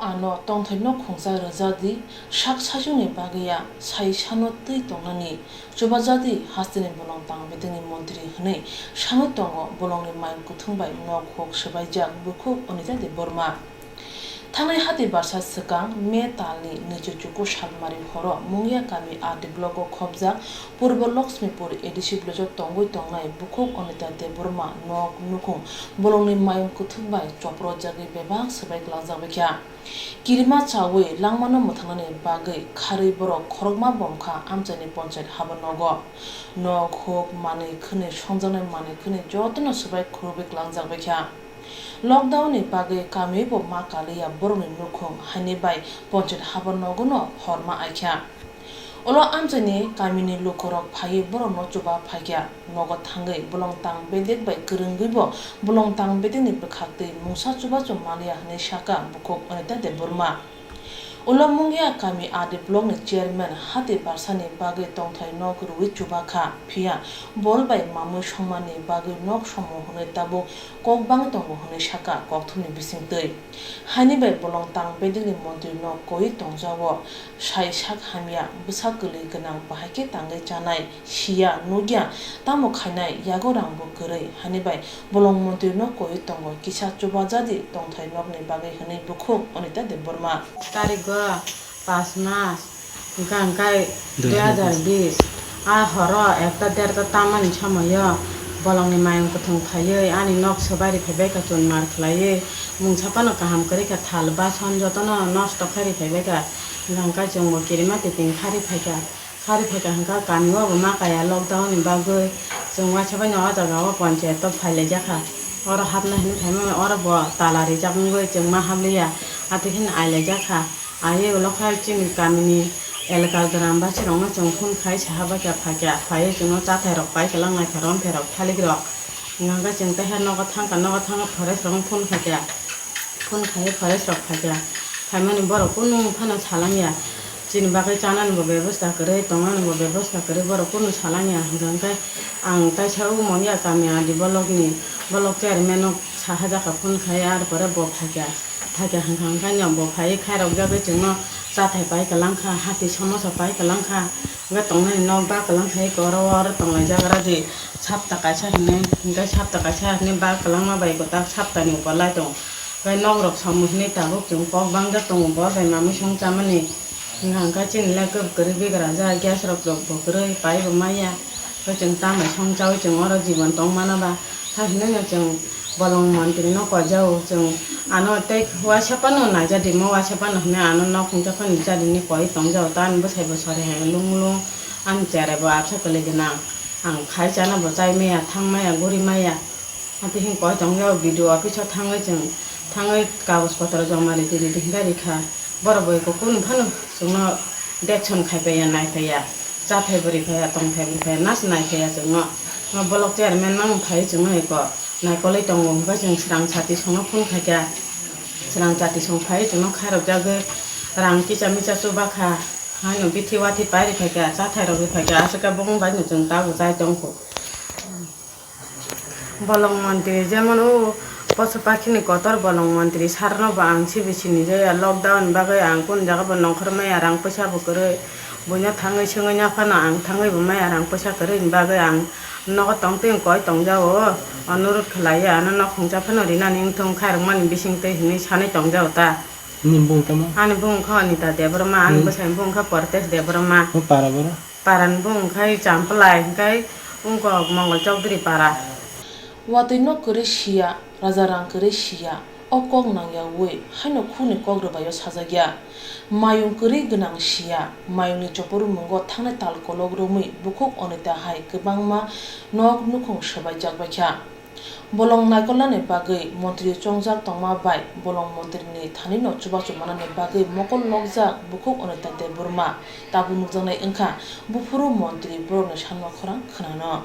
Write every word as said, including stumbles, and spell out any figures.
Ano tongthai nok khungsa rwjadi, sak saichungni bagwi ya sai sano twi tongnani chubajadi hasteni bolong tang bedengni montri hwnwi sangwi tongo bolongni mayung kuthung bai nok huk swbaijak bukhuk Anita Debbarma. Thangnai hati barsa swkang May talni nwichichuku salmari horo Mungia kami R D block o khobjak Purbo Lakshmipur A D C village o tongwi tongnai bukhuk Anita Debbarma nok nukhung bolongni mayung kuthung bai choprojagwi bebak swbai kwlajagbaikha. Kirima chawi langmano mwthangnani bagwi kharwi borok khorokma bomkha amchaini ponchayat habar nogo. Nok huk manwi khwnwi songjaknai manwi khwnwi jotono swbai khurubwi kwlangjak baikha. Lockdown ni bagwi kamiwi bo ma kaliya borokni nukhung haini bai ponchayat habar nogo no horma aikha. Ulo amchaini kamini lukurok phaiwi borokno chuba phaikha. Nogo thangwi bolong tang bedek bai kwrwngwi bo bolong tang bedekni bwkhaktwi mungsa chubachu manliya hwnwi sakha bukhuk Anita Debbarma. Ulo Mungia kami R D block ni chairman hati barsani bagwi tongthai nok rwwi chuba kha, phiya bol bai mamwi songmani bagwi nok somo hwnwi tabuk kok bangwi tongo hwnwi sakha kokthumni bisingtwi. Haini bai bolong tang bedekni montri no koi tongjago, sai sak hamya, bwsa kwlwi gwnang, bahai khe tangwi chanai, siya, nukya, tamo khainai, yago rang bo kwrwi, haini bai bolong montri no koi tongo, kisa chubajadi tongthai nokni bagwi hwnwi bukhuk Anita Debbarma. Tarigo pas mas. Hwnkha hwnkhe dui hazar bis. A horo ekta derta tamani somoio bolongni mayung kuthung phaiwi ani nok swbai ri phaibaikha chun mar khlaiwi. Mungsa phano kaham kwrwikha, thal bason jotono nosto khairi phaibaikha. Hwnkha hwnkhe chwngbo kirima titing khari phaikha. Khari phaikha hwnkha kamio bo ma kaya lockdown ni bagwi. Chwng waisa baino o jagao ponchayat o phailaijakha. Oro hapna hinwi phaimani oro bo tala rijak wngwi chwng ma habliya. Atwi kheno ailaijakha. Aye ulo khe chini kamini elaka gram basi rokno chwng phone khai saha baikha phaikha, phaiwi chwngno chathai rok pai kwlak naikha romphai rok thalik rok. Hwnkha khe chwng taiha nogo thangkha, nogo thangkhe forest rokno phone khaikha, phone khaiwi forest rok phaikha, phaimani borok kunu phano salangya, chini bagwi chanani bo bebosta kwrwi, tongnani bo bebosta kwrwi, borok kunu salangya. Hwnkha khe ang taisa o manya kami adi bolokni, bolok chairman no saha jakha phone khai, ar pore bo phaikha. Phaikha hwnkha hwnkhe no bo phaiwi khairokjagwi chwngno chathai pai kwlangkha, hati somosa pai kwlangkha, hwnkhe tongnani nok ba kwlangkha eko oro, oro tonglaijak oro di sapta kaisa hinwi, hwnkhe sapta kaisa hinwi ba kwlangma bai kwtak saptani upor lai tongo, hwnkhe nokrok somo hinwi tabuk chwng kok bangjak tongo bo bai mamwi song chamani. Hwnkha hwnkhe chini le kwrwi bigra ja, gas rok rok bo kwrwi, pai bo maya. Hwnkhe chwng tambai song chaui chwng oro jibon tong mano ba. Hakhe nini chwng bolong montri no koijao, chwng ano tei uaisa phano naijadi mo, uaisa phano hwnwi ano nok hwnsa phano jadi hinwi koi tongjao. Tamni bwsai bo sori hai lung lung, ani cherai bo absa kwlwi gwnang. Ang khai chana bo chai maya, thang maya, guri maya. Ati hwn koi tong ya, B D O office o thangwi chwng thangwi kagoj potro joma ridi ridi hwnkhe rikha. Borok bai kok kunu phano chwngno dekson khai paiya, nai paiya, chathai bo ri paiya, tongthai bo ri paiya, nas nai paiya chwngno. Mo bolok chairman mang phai chwngno eko naikolwi tongo, hwnkhe chwng swrang chati songno phone khaikha. Swrang chati song phai chwngno khairok jagwi rang kicha micha chubakha, haino bithi wathi pai ri phaikha, chathai rok ri phaikha, aswk khe bong bai no chwng tabuk chai tongkho. Bolong montri, jemon o posu pakhini kotor bolong montri sarno bo ang sibi sinijaya, lockdown bagwi ang kun jaga bo nongkhor maya, rang puisa bo kwrwi, buino thangwi swngwi naphano ang thangwi bo maya, rang puisa kwrwini bagwi ang nogo tongtwi koi tongjao, onurot khlaiwi ano nok khungsa phano rinani wngthung, khairokmani bisingtwi hinwi sanwi tongjao ta. Nini bung tamo? Ani bung kha Anita Debbarma, ani bwsai bung kha Portes Debbarma. O para boro? Parani bung khai Champlai, hwnkhe wngkok Mongol Chowdhury para. Watwi nok kwrwi siya, raja rang kwrwi siya, o kok nangyawi haino khukni kok rwbaio sajakya. Mayung kwrwi gwnang siya, mayungni chopor mungo thangnai tal kolok romwi bukhuk Anita hai kwbangma nok nukhung swbaijak baikha. Bolong naikolnani bagwi montri chongjak tongma bai bolong montrini thanino chubachu manani bagwi mokol lokjak bukhuk Anita Debbarma. Tabuk nukjaknai wngkha buphuru montri borokni sanma khorang khwnano.